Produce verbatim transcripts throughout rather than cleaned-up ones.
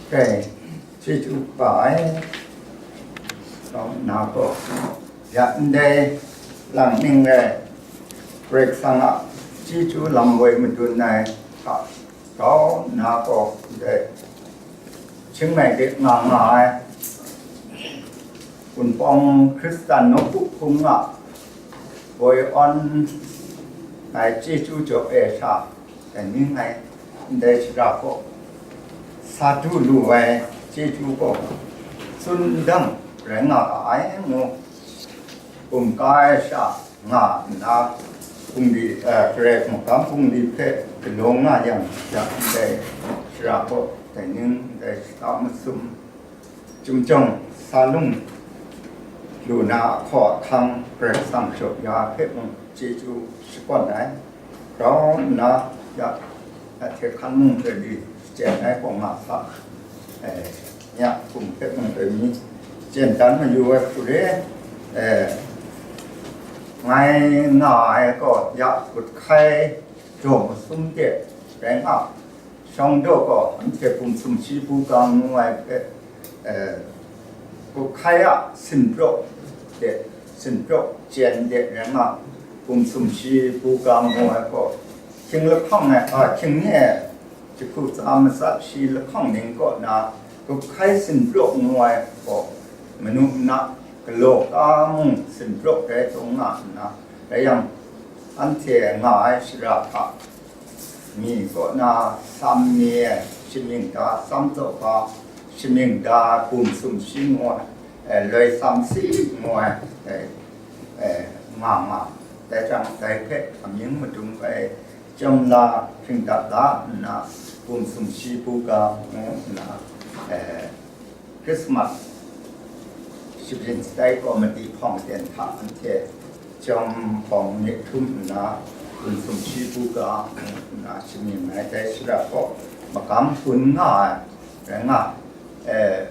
Kai, chyeju kaba ai, grau nna gaw, ya ndai lang ning rai, Karai Kasang a chyeju lam woi madun ai hta, grau nna gaw, ndai Chiang Mai de nga nga ai, Wunpawng Hkristan nawku hpung a woi awn ai chyeju jaw e sha, dai ning ai ndai shara gaw sa du lu ai chyeju gaw tsun dang rai nga ga ai ngu, kumka ai sha nga nna, bungli, eh, Karai Magam bungli hpe galaw nga yang, ya ndai shara gaw dai ning ndai shata masum, Chyum jawng sa lung lu na ahkaw ahkang Karai Kasang jaw ya hpe mung chyeju shakawn ai. Grau nna, ya, ya hte hkan mung hpe li shachyen ai gaw nga sa, eh, ya hkum hpe mung hpe mi shachyen dan mayu ai hku re, eh, ngai nga ai gaw, ya, gut hkai jaw masum de rai nga, Shawng daw gaw anhte bum sumshi buga ngu ai hpe, eh, gup hkai a sinpraw de, sinpraw chyen de rai nga, bum sumshi buga ngu ai gaw, hkying lahkawng ai, a, hkying ni e jahku tsa matsat shi lahkawng ning kaw na, gup hkai sinpraw ngu ai gaw, manu na galaw ka mung sinpraw rai taw nga nna, rai yang, anhte nga ai shara hta, mi kaw na sam ni e, shamying da sam tsaw ga, shamying da bum sumshi ngu ai, eh, loi sam si ngu ai, eh, eh, nga nga. Dai jang, dai hpe amying madung ai, chyawm la, hpring dat la nna, bum sumshi buga ngu nna, eh, Christmas shabyin shatai committee hpawng ten hta anhte chyawm hpawng myit htum nna, bum sumshi buga nna shamying ai. Dai shara gaw magam gun nga ai, rai nga, eh,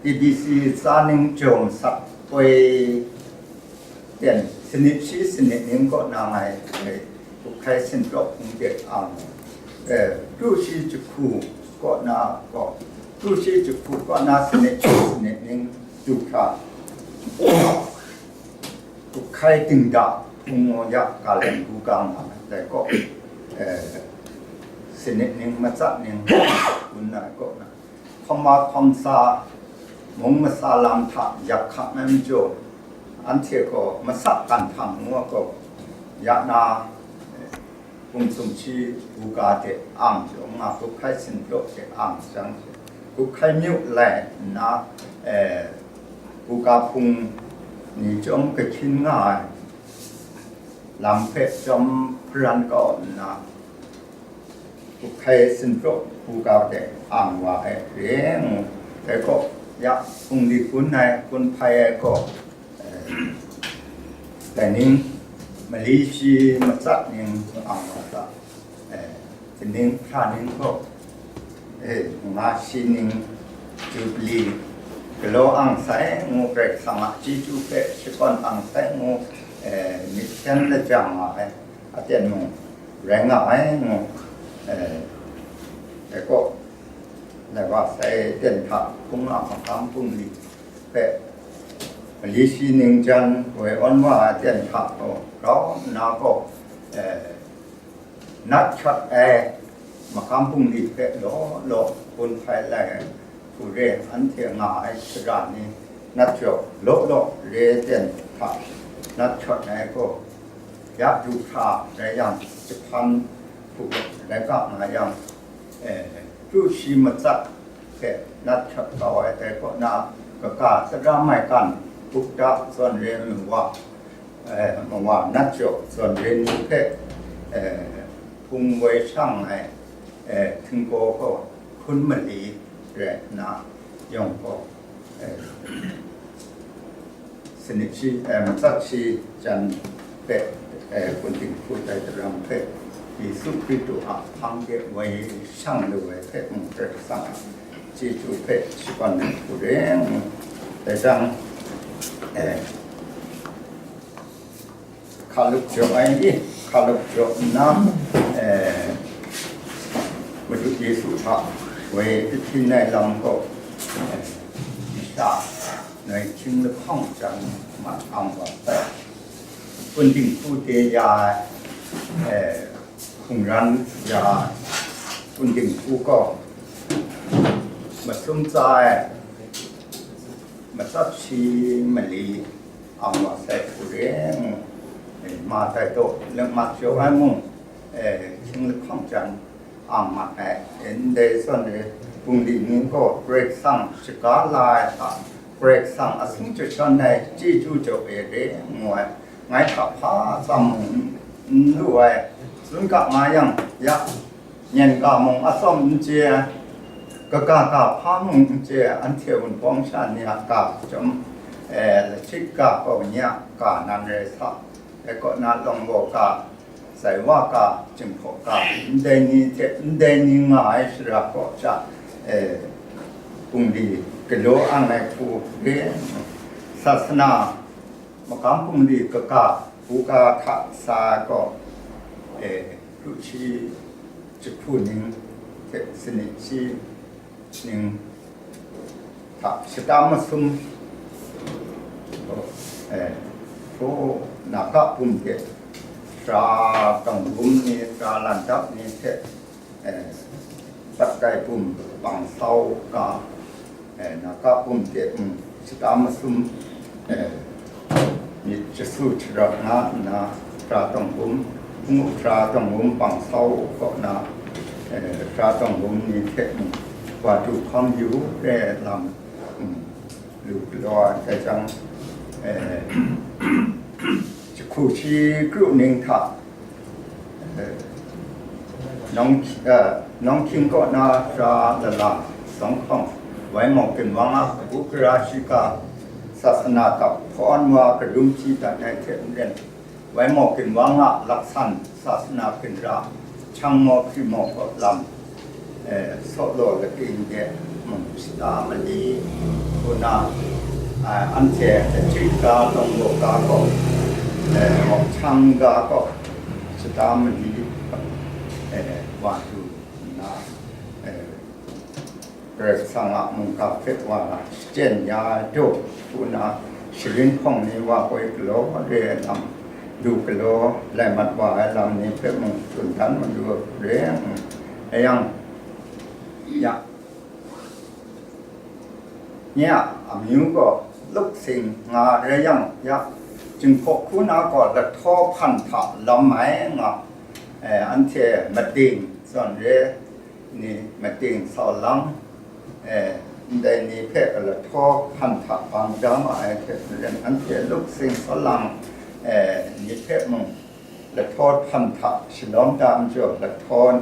T B C tsa ning jaw masak poi ten, sanit shi sanit ning kaw na ngai, ngai gup hkai sinpraw hpung de ang, eh, kru shi jahku kaw na gaw, kru shi jahku kaw na sanit shi sanit ning du hkra, gup hkai dingda hpung ya ga len bu ga nga ai, dai gaw, eh, sanit ning matsat ning gun ai kaw na, hkawm ma hkawm sa, mung masa lam hta yak hkak ai majaw, anhte gaw masak gan htam ngu ai gaw, ya na, eh, bum sumshi buga de ang jaw nga, gup hkai sinpraw de ang jang she, gup hkai myu lai nna, eh, buga hpung ni chyawm kahkyin nga ai lam hpe chyawm hparan kau nna, gup hkai sinpraw buga de ang wa ai re ngu. Dai gaw, ya, hpung li gun ai, gun hpai ai gaw, eh, dai ning, mali shi matsat ning ang wa ga, eh, kaning hkra ning gaw, eh, nga shi ning, jubili galaw ang sai ngu, Karai Kasang a chyeju hpe shakawn ang sai ngu, eh, myit hten lajang nga ai aten mung rai nga ai ngu, eh, dai gaw, lai wa sai ten hta hpung a magam bungli hpe, mali shi ning jan woi awn wa ai ten hta gaw, grau nna gaw, eh, nat hkrat ai magam bungli hpe law law gun hpai lai ai hku re, anhte nga ai shara ni nat jaw law law re ten hta nat hkrat ai gaw, ya du hkra rai yang, jahpan hku rai ga nga yang, eh, kru shi matsat hpe nat hkrat kau ai, dai kaw na, kaga tara maigan, bukda zawn re ai mawa, eh, mawa nat jaw zawn re ni hpe, eh, hpung woi shang ai, eh, htinggaw gaw hkun mali rai nna, yawng gaw, eh, sanit shi, eh, matsat shi jan hpe, eh, hpun dinghku tai daram hpe, Yesu Hkristu a hpang de woi shang lu ai hpe mung, Karai Kasang a chyeju hpe shakawn ai hku ring. Dai jang, eh, hkalup jaw ai ni, hkalup jaw nna, eh, Madu Yesu hta woi ahpyin ai lam gaw, masha noi hkying lahkawng chyang mat ang wa sai, hpun dinghku de ya ai, eh, hkungran ya ai hpun dinghku gaw masum tsa ai, matsat shi mali ang wa sai hku re ngu, eh, ma tai taw, lengmat jaw ai mung, eh, hkying lahkawng chyang ang mat ai. Ndai zawn re, bungli ni gaw Karai Kasang shaga la ai hta, Karai Kasang asung jashawn ai chyeju jaw e re ngu ai, ngai hta hpa tsam mung n lu ai, tsun ga nga yang, ya, nyen ga mung atsawm n chye ai, kaga ga hpa mung n chye ai, anhte wunpawng sha ni a ga chyawm, eh, lahkyit ga gaw ni a ga nan rai sa, dai kaw na lawng baw ga, zaiwa ga, jinghpaw ga, ndai ni hte ndai ni nga ai shara kaw sha, eh, bungli galaw ang ai hku re, sasana magam bungli kaga, buga hka sa ai gaw, eh, hkru shi jahku ning hte sanit shi ning hta shata masum, eh, hpaw na ga bum hte, sara tanggum ni, sara landap ni hte, eh, Patkai bum bang sau ga, eh, na ga bum hte, mm, shata masum, eh, myit jasu jarak nga nna, sara tanggum, ngu sara tanggum bang sau kaw na, eh, sara tanggum ni hte, mm, wa du hkawm yu re lam, mm, lu galaw ai tai jang, eh, jahku shi kru ning hta, eh, nawng, eh, nawng hkying kaw na sara lala, zawng hkawng, wai mau ginwang a kabu gara shiga, sasana kap hpawn wa karum hpyi dat ai hte maren, wai mau ginwang a laksan, sasana ginra, hkyang mau hkri mau kaw lam, eh, saw law lating de mung shata mali, hku na, eh, anhte hte chyu ga, lawng baw ga kaw, eh, hkyang ga kaw, shata mali, eh, wa du nna, eh, Karai Kasang a mungga hpe wa shachyen ya ai daw, hku na sharin hpawng ni wa koi galaw re ai lam, du galaw lai mat wa ai lam ni hpe mung tsun dan madu re ngu. Rai yang, ya, nye a amyu gaw Luksing nga rai yang, ya, Jinghpaw hku na gaw lahtaw hpan hta lam ai nga, eh, anhte mading zawn re, ni mating sau lang, eh, ndai ni hpe lahtaw hpan hta bang da ma ai hte maren, anhte Luksing sau lang, eh, ni hpe mung lahtaw hpan hta shalawm da majaw, lahtaw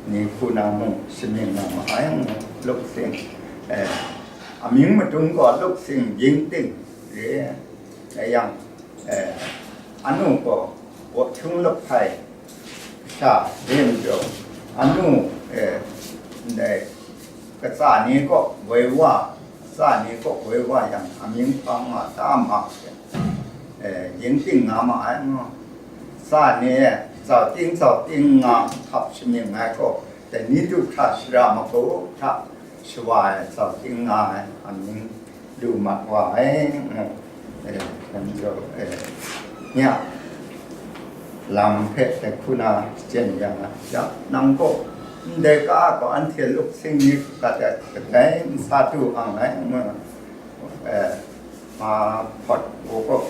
ni hku na mung shamying nga ma ai ngu, Luksing, eh, amying madung gaw Luksing Yingting re ai yang, eh, anu gaw Wahkyung Lahpai sha re majaw, anu, eh, ndai katsa ni kaw woi wa, katsa ni kaw woi wa yang, amying hpa nga ta ma hte, eh, Yingting nga ma ai ngu. Katsa ni zau ting zau ting nga hkap shamying ai gaw, dai ni du hkra shara magu hta shawa ai zau ting nga ai amying lu mat wa ai ngu, eh, shan jaw, eh, nya lam hpe dai hku na shachyen ya, ya, nang gaw ndai ka gaw anhte Luksing ni gat ai kadai nsa du ang ai ngu, eh, ma hpawt u gaw,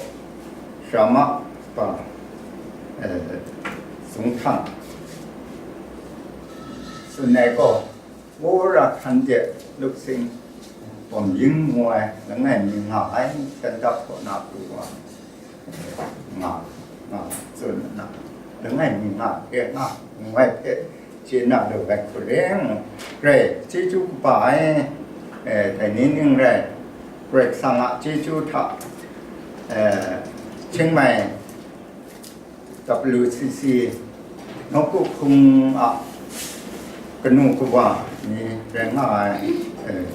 Sharama pa, eh, Zunghthang tsun ai gaw, Wora hkan de Luksing bawm yin ngu ai langai mi nga ai, hpyen dap kaw na pru wa, nga, nga, tsun nna, langai mi nga, e nga, ngu ai hpe, chye na lu ai hku ring, grai chyeju kaba ai, eh, dai ni ning rai, Karai Kasang a chyeju hta, eh, Chiang Mai W C C nawku hpung a kanu kawa ni rai nga ai, eh,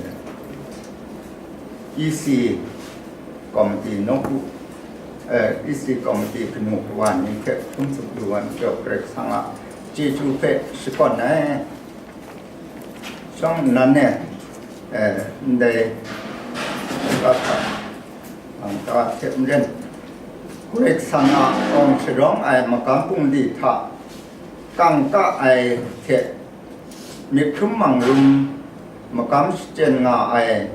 E C committee nawku, eh, E C committee kanu kawa ni hpe hpung tsup lu ai majaw, Karai Kasang a chyeju hpe shakawn ai. Shawng nnan e, eh, ndai kata, ang ta hte maren, Karai Kasang a awng sharawng ai magam bungli hta kangka ai hte myit hkrum mangrum magam shachyen nga ai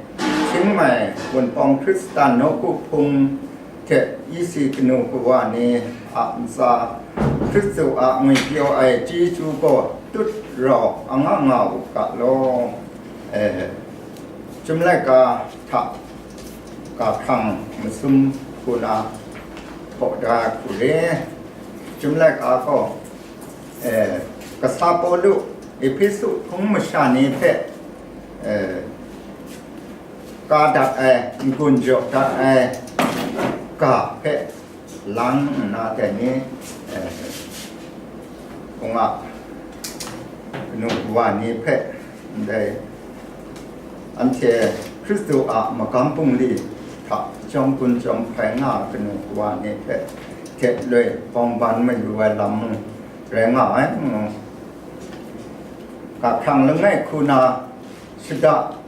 Htingmai Wunpawng Hkristan nawku hpung hte E C kanu kawa ni a ntsa Hkristu a ngwi pyaw ai chyeju gaw tut rau anga nga u ga law. Eh, Chyum laika hta ga hkrang masum hku na hpaw da hku re. Chyum laika gaw, eh, kasa Pawlu Ehpesu hpung masha ni hpe, eh, ka dat ai, n-gun jaw dat ai ga hpe lang nna dai ni, eh, hpung a kanu kawa ni hpe ndai anhte Hkristu a magam bungli hta jawm gun jawm hpai nga ai kanu kawa ni hpe hte loi bawng ban mayu ai lam mung rai nga ai, ngu. Ga hkrang langai hku na shada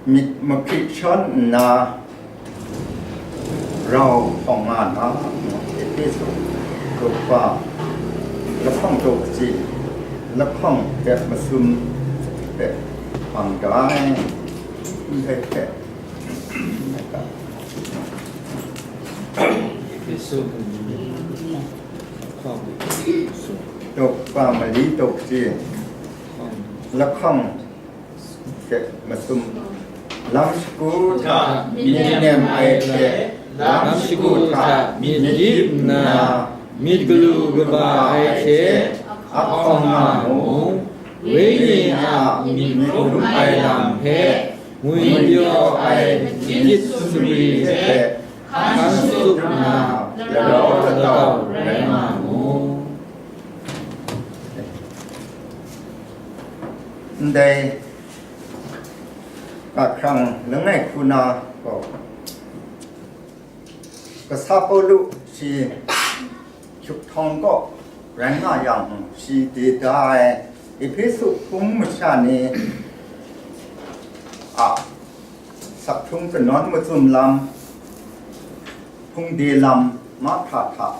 myit mahkri shawn nna rau hpawng nga na, Ehpesu grup wa lahkawng daw kaji, lahkawng hpe masum hpe hpang da ai, ndai hpe. Ehpesu grup wa mali daw kaji, lahkawng hte masum, lam shagu hta myit nem ai hte, lam shagu hta myit yip nna, myit galu kaba ai hte ahkawng nga mu. Wenyi a myit hkrum ai lam hpe ngwipyaw ai myit sumri hte hkan tsup nna, larau latau rai nga mu. Ndai ga hkrang langai hku na gaw, kasa Pawlu shi hkyuk htawng kaw rai nga yang, shi de da ai Ehpesu hpung masha ni a sak hkrung kanawn machyum lam, hpung de lam mahkra hta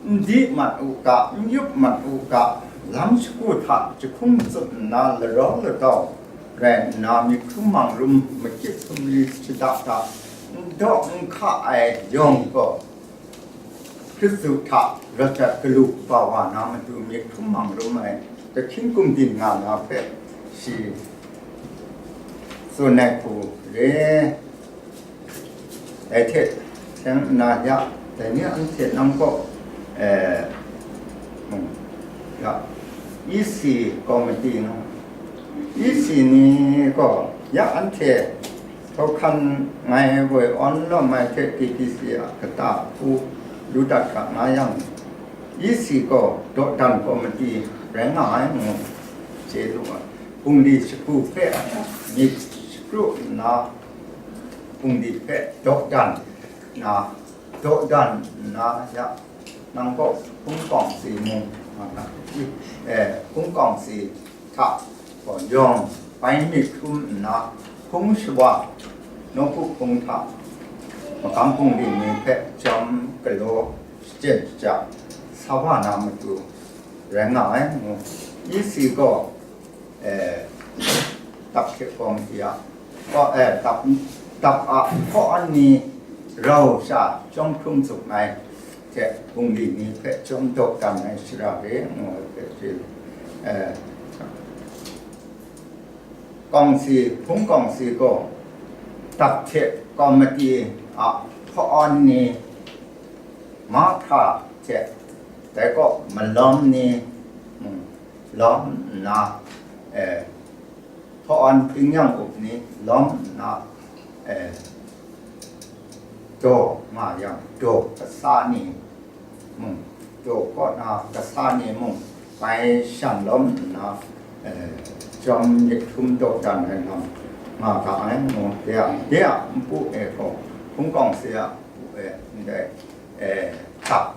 n di mat u ga, n yup mat u ga, lam shagu hta jahkum tsup nna larau latau rai nna, myit hkrum mangrum makit sumri shada hta n daw n hka ai yawng gaw, Hkristu hta rawt dat galu kaba wa na matu myit hkrum mangrum ai kahkying gumdin nga na hpe shi tsun ai hku re. Dai hte seng nna ya, dai ni anhte nang kaw, eh, hmm, ya, E C committee na, E C ni gaw ya anhte hkawhkan ngai woi awn lawm ai hte K B C a kata hku lu dat ga nga yang, E C gaw dawdan committee rai nga ai ngu chye lu ai. Bungli shagu hpe myit shakru nna, bungli hpe dawdan nna, dawdan nna ya, nang gaw hpung kawng si mung, eh, hpung kawng si hta gaw yawng bai myit hkrum nna, hpung shawa nawku hpung hta magam bungli ni hpe chyawm galaw shachyen shaja sa wa na matu rai nga ai ngu. E C gaw, eh, dap hte kawng hte a, kaw, eh, dap, dap a hkaw an ni rau sha chyawm hkrum tsup ai hte bungli ni hpe chyawm dawdan ai shara re ngu ai hpe chye lu. Eh, kawng si, hpung kawng si gaw dap hte kawmati a hkaw an ni mahkra hte dai kaw malawm ni, mm, lawm nna, eh, hpaw an hping yang up ni lawm nna, eh, daw nga yang daw kasa ni mung, daw kaw na kasa ni mung bai shan lawm nna, eh, chyawm myit hkrum dawdan ai lam nga ga ai ngu, de a, de a npu e gaw, hpung kawng si a npu e ndai, eh, dap